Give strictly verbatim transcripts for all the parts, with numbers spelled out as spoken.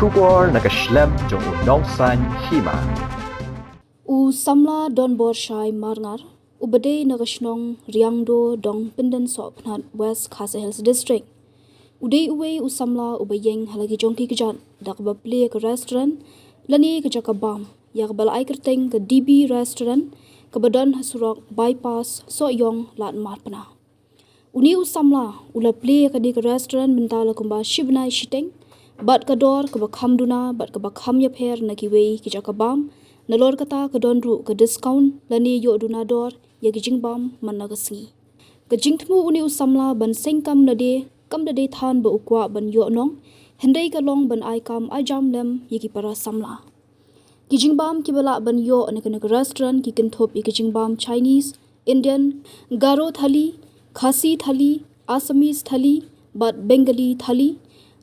Khubor na ka shlem jong u Nongsaiñ Hima. U samla Donborshai Marngar, uba dei na ka shnong Riangdo, Dong Pyndensohpnat, West Khasi Hills District, u dei uwei u samla uba ïeng ha la ki jong ki kjat da kaba plie ka restaurant lane ka jaka bam, ïa kaba la ai kyrteng ka D B Restaurant, kaba don ha surok Bypass, Sohiong, Lad Marpna. Une u samla u la plie ïa kane ka restaurant mynta la kumba shi bnai shiteng, bad ka dor kaba kham duna bad kaba kham ïapher na kiwei ki jaka bam, nalor kata ka don ruh ka discount lane ïoh duna dor ïa ki jingbam man la ka sngi. Ka jingthmu une u samla ban seng kam lade kam da dei than ba u kwah ban ïoh nong, hynrei ka long ban ai kam ai jam lem ïa ki para samla. Ki jingbam kiba lah ban ïoh na kane ka restaurant ki kynthup ïa ki jingbam Chinese, Indian, Garo thali, Khasi thali, Assamese thali, bad Bengali thali.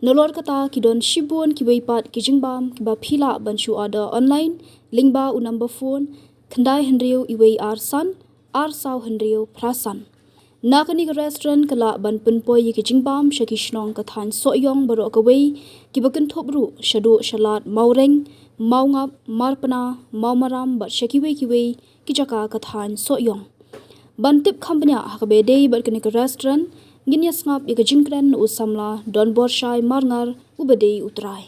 Nalor kata ki don shibun kiwei pat ki jingbam kiba phi lah ban shu order online lyngba u number phone khyndai hynriew iwei ar san, ar saw hynriew phra san. Na kane ka restaurant ka lah ban pynpoi ïa ki jingbam sha ki shnong ka thaiñ Sohiong baroh kawei, kiba kynthup ruh shaduh sha Lad Mawreng, Mawngap, Marpna, Mawmaram bad sha kiwei kiwei ki jaka ka thaiñ Sohiong. Ban tip kham bniah ha kaba ïadei bad kane ka restaurant, ngin ïa sngap ïa ka jingkren na u samla Donborshai Marngar, uba dei u trai.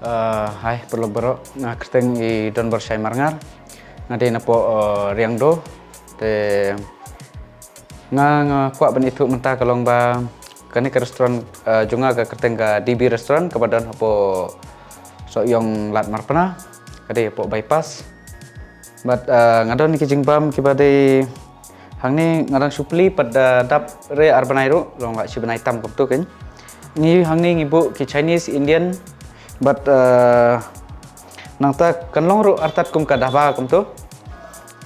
Ah, hai, paralok baroh, nga kyrteng i Donborshai Marngar, nga dei napoh, eh, Riangdo, te nga, nga kwah ban ïathuh mynta ka long ba kane ka restaurant, eh, jong nga ka kyrteng ka D B Restaurant kaba don hapoh Sohiong Lad Marpna, ka dei hapoh Bypass. Bad, eh, nga don ki jingbam kiba dei hangne nga dang shu plie pat da dap re ar bnai ruh, long lah shi bnai tam kumto kein. Ngi hangne ngi buh ki Chinese, Indian, bad, eh, nangta kan long ruh artat kum ka dhaba kumto.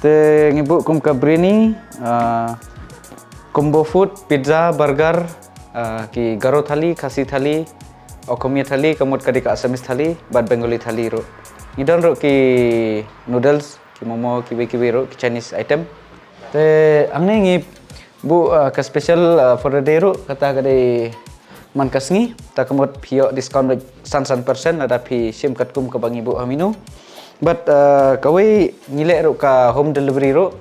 Te ngi buh kum ka biryani, ah, combo food, pizza, burger, ah, ki Garo thali, Khasi thali, Okhomia thali, ka mut ka dei ka Assamese thali, bad Bengali thali ruh. Ngi don ruh ki noodles, ki momo, kiwei kiwei ruh, ki Chinese item. Te hangne ngi buh, ah, ka special, ah, for the day ruh, kata ka dei man ka sngi, ta ka mut phi ïoh discount beit san san percent lada phi shim katkum kaba ngi buh ha menu. Bad, ah, kawei ngi leh ruh ka home delivery ruh,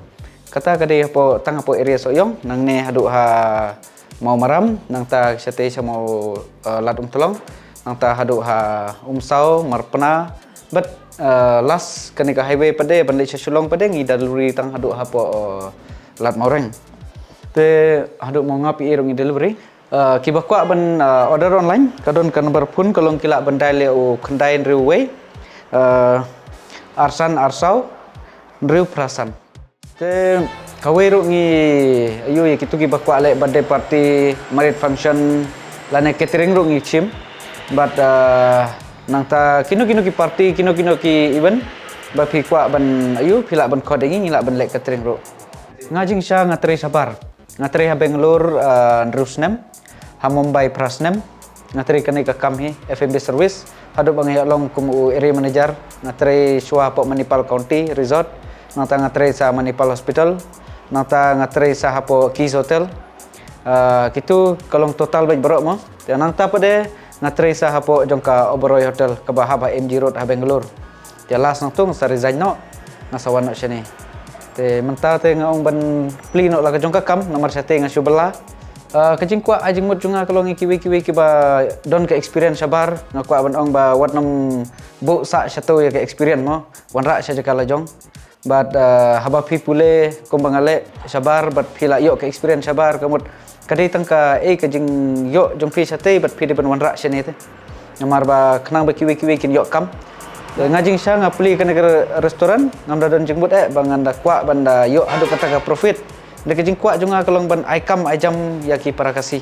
kata ka dei hapoh, tang hapoh area Sohiong, nangne haduh ha Mawmaram, nangta shatei sha Maw, ah, Lad Umthlong, nangta haduh ha Umsaw, Marpna, bad, ah, last kane ka highway pat de, ban leit sha Shillong pat de, ngi delivery tang haduh hapoh, ah, Lad Mawreng. Te haduh Mawngap i ruh ngi delivery. Ah, kiba kwah ban, ah, order online, ka don ka number phone, ka long ki lah ban dial ïa u khyndai hynriew wei, ah, ar san ar saw hynriew phra san. Te kawei ruh ngi, aiu, ïa kito kiba kwah leh birthday party, marriage function, lane catering ruh ngi shim. Bad, ah, nangta kino kino ki party, kino kino ki event ba phi kwah ban, aiu, phi lah ban khot ïa ngi, ngi lah ban leh catering ruh. Nga jingshisha nga trei shabar. Nga trei ha Bangalore, ah, hynriew snem, ha Mumbai phra snem. Nga trei kane ka kam hi, F and B service. Haduh ba nga ïoh long kum u area manager, nga trei shuwa hapoh Manipal County Resort. Nangta nga trei sa Manipal Hospital. Nangta nga trei sa hapoh Keys Hotel. Ah, kitu ka long total bad baroh mo. Te nangta pat de nga trei sa hapoh jong ka Oberoi Hotel kaba hap ha M G Road ha Bangalore. Te last nangtu nga sa resign noh, nga sa wan noh shane. Te mynta te nga ong ban plie noh la ka jong ka kam, namar shate nga shu bylla. Ah, ka jingkwah ai jingmut jong nga ka long ïa kiwei kiwei kiba don ka experience shabar, nga kwah ban ong ba wat nym buh sah shato ïa ka experience mo, wanrah sha jaka la jong. Bad, ah, haba phi pule kumba nga leh shabar bad phi la ïoh ka experience shabar, ka mut ka dei tang ka, eh, ka jingïoh jong phi shate bad phi dei ban wanrah shane te. Namar ba khnang ba kiwei kiwei kin ïoh kam. Te nga jingshisha nga plie kane ka re-, restaurant, ngam da don jingmut eh ba ngan da kwah ban da ïoh haduh kata ka profit. Te ka jingkwah jong nga ka long ban ai kam ai jam ïa ki para Khasi,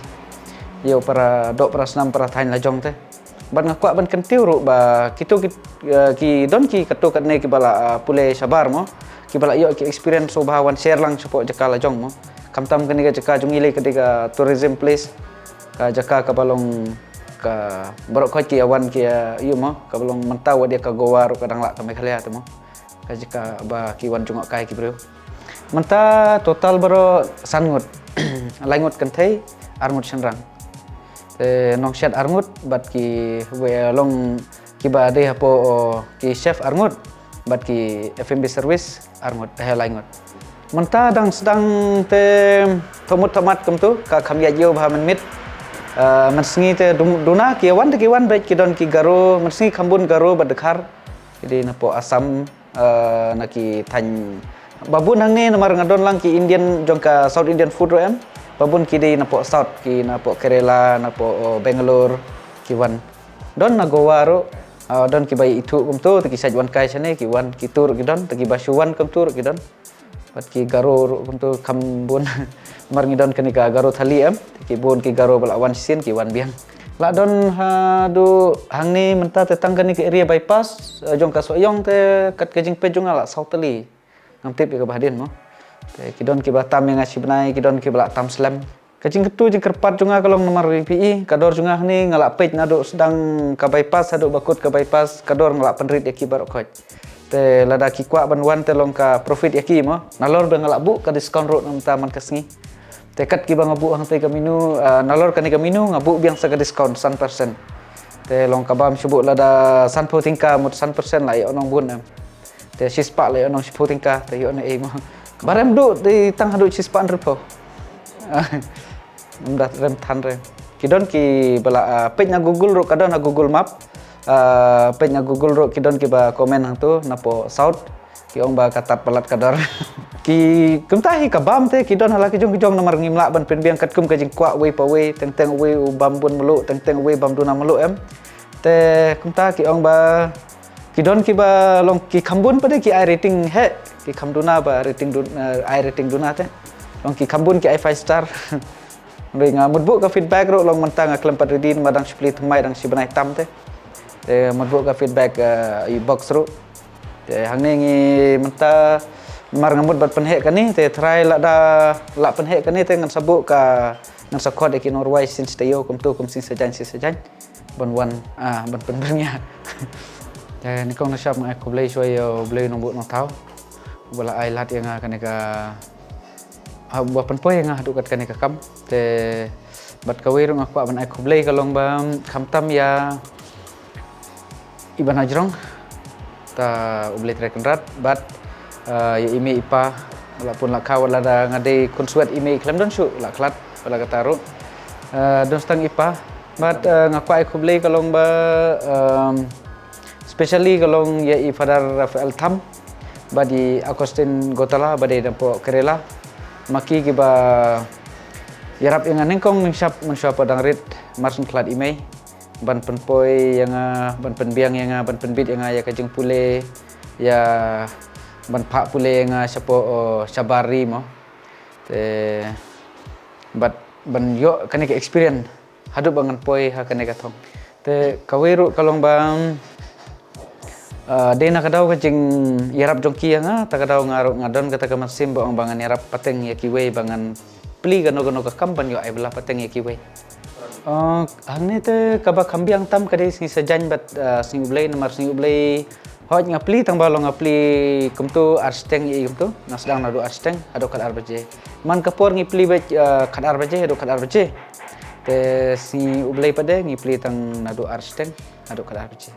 ïa u para doh para snam para thaiñ la jong te. Bad nga kwah ban kyntiew ruh ba kito ki, eh, ki don ki katto katne kiba la, ah, pule shabar mo, kiba la ïoh ki experience, sngewbha wan share lang shapoh jaka la jong mo. Khamtam kane ka jaka jong ngi lei ka dei ka tourism place, ka jaka kaba long ka baroh khoit ki ïa wan ki ïa ïoh mo, kaba long mynta wat ïa ka Goa ruh ka dang lah ka Meghalaya te mo. Ka jaka ba ki wan jngohkai ki briew. Mynta total baroh san ngut. Lai ngut kynthei, ar ngut shynrang. Te nongshet ar ngut bad ki, we, long kiba dei hapoh, oh, ki chef ar ngut bad ki F and B service ar ngut, eh, lai ngut. Mynta dang sdang te thok mut thok mat kumtu, ka kham ïaid ïew bha mynmiet. Eh, mynsngi te dum-, duna ki wan te ki wan beit, ki don ki Garo, mynsngi kham bun Garo bad Dkhar. Ki dei napoh Assam, eh, na ki thaiñ ba bun hangne, namar nga don lang ki Indian jong ka South Indian food ruh em. Ba bun ki dei napoh South, ki napoh Kerala, napoh, oh, Bangalore, ki wan. Don na Goa ruh, eh, don kiba ïa ithuh kumtu, te ki shait wan kai shane, ki wan, kitu ruh ki don, te kiba shu wan kumtu ruh ki don. Bad ki Garo ruh kumtu kham bun. Namar ngi don kane ka Garo thali em. Ki bun ki Garo ba la wan shisien ki wan biang. La don haduh hangne mynta te tang kane ka area bypass, eh, jong ka Sohiong te kat ka jingpeit jong nga la saw tylli. Ngam tip ïa kaba hadien mo. Te ki don kiba tam ïa nga shi bnai, ki don kiba la tam slem. Ka jingkyntu jingkyrpad jong nga ka long namar phi i, ka dor jong nga hangne nga la peit naduh sdang ka bypass haduh ba kut ka bypass, ka dor nga la pynrit ïa ki baroh khoit. Te lada ki kwah ban wan te long ka profit ïa ki mo. Nalor ba nga la buh ka discount ruh na mynta man ka sngi. Te kat kiba nga buh hangtei ka menu, ah, nalor kane ka menu nga buh biang sa ka discount san percent. Te long ka bam shu buh lada sanphew tyngka mut san percent la ïoh nong bun em. Te shispah la ïoh nong shiphew tyngka, te ïoh na ei mo. Ba rem duh te tang haduh shispah hynriewphew. Ym da rem than re. Ki don kiba la, ah, peit na Google ruh ka don ha Google Map. Ah, peit na Google ruh ki don kiba comment hangtu napoh South. Ki ong ba ka tad palat ka dor. Ki kumta hi ka bam te ki don ha la ki jong ki jong namar ngim lah ban pynbiang katkum ka jingkwah uwei pa uwei, teng teng uwei u bam bun mluh, teng teng uwei bam duna mluh em. Te kumta ki ong ba ki don kiba long ki kham bun pat de ki ai rating heh, ki kham duna ba rating dun-, eh, ai rating duna te. Long ki kham bun ki ai five star. Hynrei nga mut buh ka feedback ruh long mynta nga khlem pat ready namar dang shu plie thymmai dang shi bnai tam te. Te mut buh ka feedback, eh, i box ruh. Te hangne ngi mynta namar nga mut ban pynheh kane te try lada lah pynheh kane te ngan sa buh ka, ngan sa khot ïa ki nongrwai shisien shi taïew kumtu kum shisien sa jaiñ shisien sa jaiñ. Ban wan, ah, ban pynbyrngia. Te nyngkong nyngshap nga ai khublei shuwa ïa U Blei Nongbuh Nongthaw uba la ai lad ïa nga kane ka, ha, uba pynpoi ïa nga haduh kat kane ka kam. Te bad kawei ruh nga kwah ban ai khublei ka long ba khamtam ïa i Bah Nongjoiñ, ta U Blei Trai Kynrad bad, eh, ïa i mei i pa, la pun la kha wat lada nga dei khun swet i mei khlem don shuh la khlad wat la kata ruh. Eh, don stang i pa bad, eh, nga kwah ai khublei ka long ba, ehm, specially ka long ïa i Father Raphael Tham bad i Augustine Gotala ba dei napoh Kerala. Ma ki kiba ïarap ïa nga nyngkong nyngshap mynshuwa pat dang rit mar shen khlad i mei. Ban pynpoi ïa nga, ban pynbiang ïa nga, ban pynbit ïa nga ïa ka jingpule, ïa ban phah pule ïa nga shapoh, oh, shabar ri mo. Te bad ban ïoh kane ka experience haduh ba ngan poi ha kane ka thong. Te kawei ruh ka long ba, ah, dei na ka daw ka jingïarap jong ki ïa nga, ta ka daw nga ruh nga don kata ka mynsiem ba ong ba ngan ïarap pateng ïa kiwei ba ngan plie kano kano ka kam ban ïoh ai ba la pateng ïa kiwei. Uh, hangne te kaba kham biang tam ka dei sngi Saitjaiñ bad uh, sngi U Blei, namar sngi U Blei hooid nga plie tang ba long nga plie kumtu ar shiteng ïa kumtu, nga sdang naduh ar shiteng haduh khatar baje. Man ka por ngi plie bad uh, khatar baje haduh khatar baje. Te sngi U Blei pat de ngi plie tang naduh ar shiteng haduh khatar baje.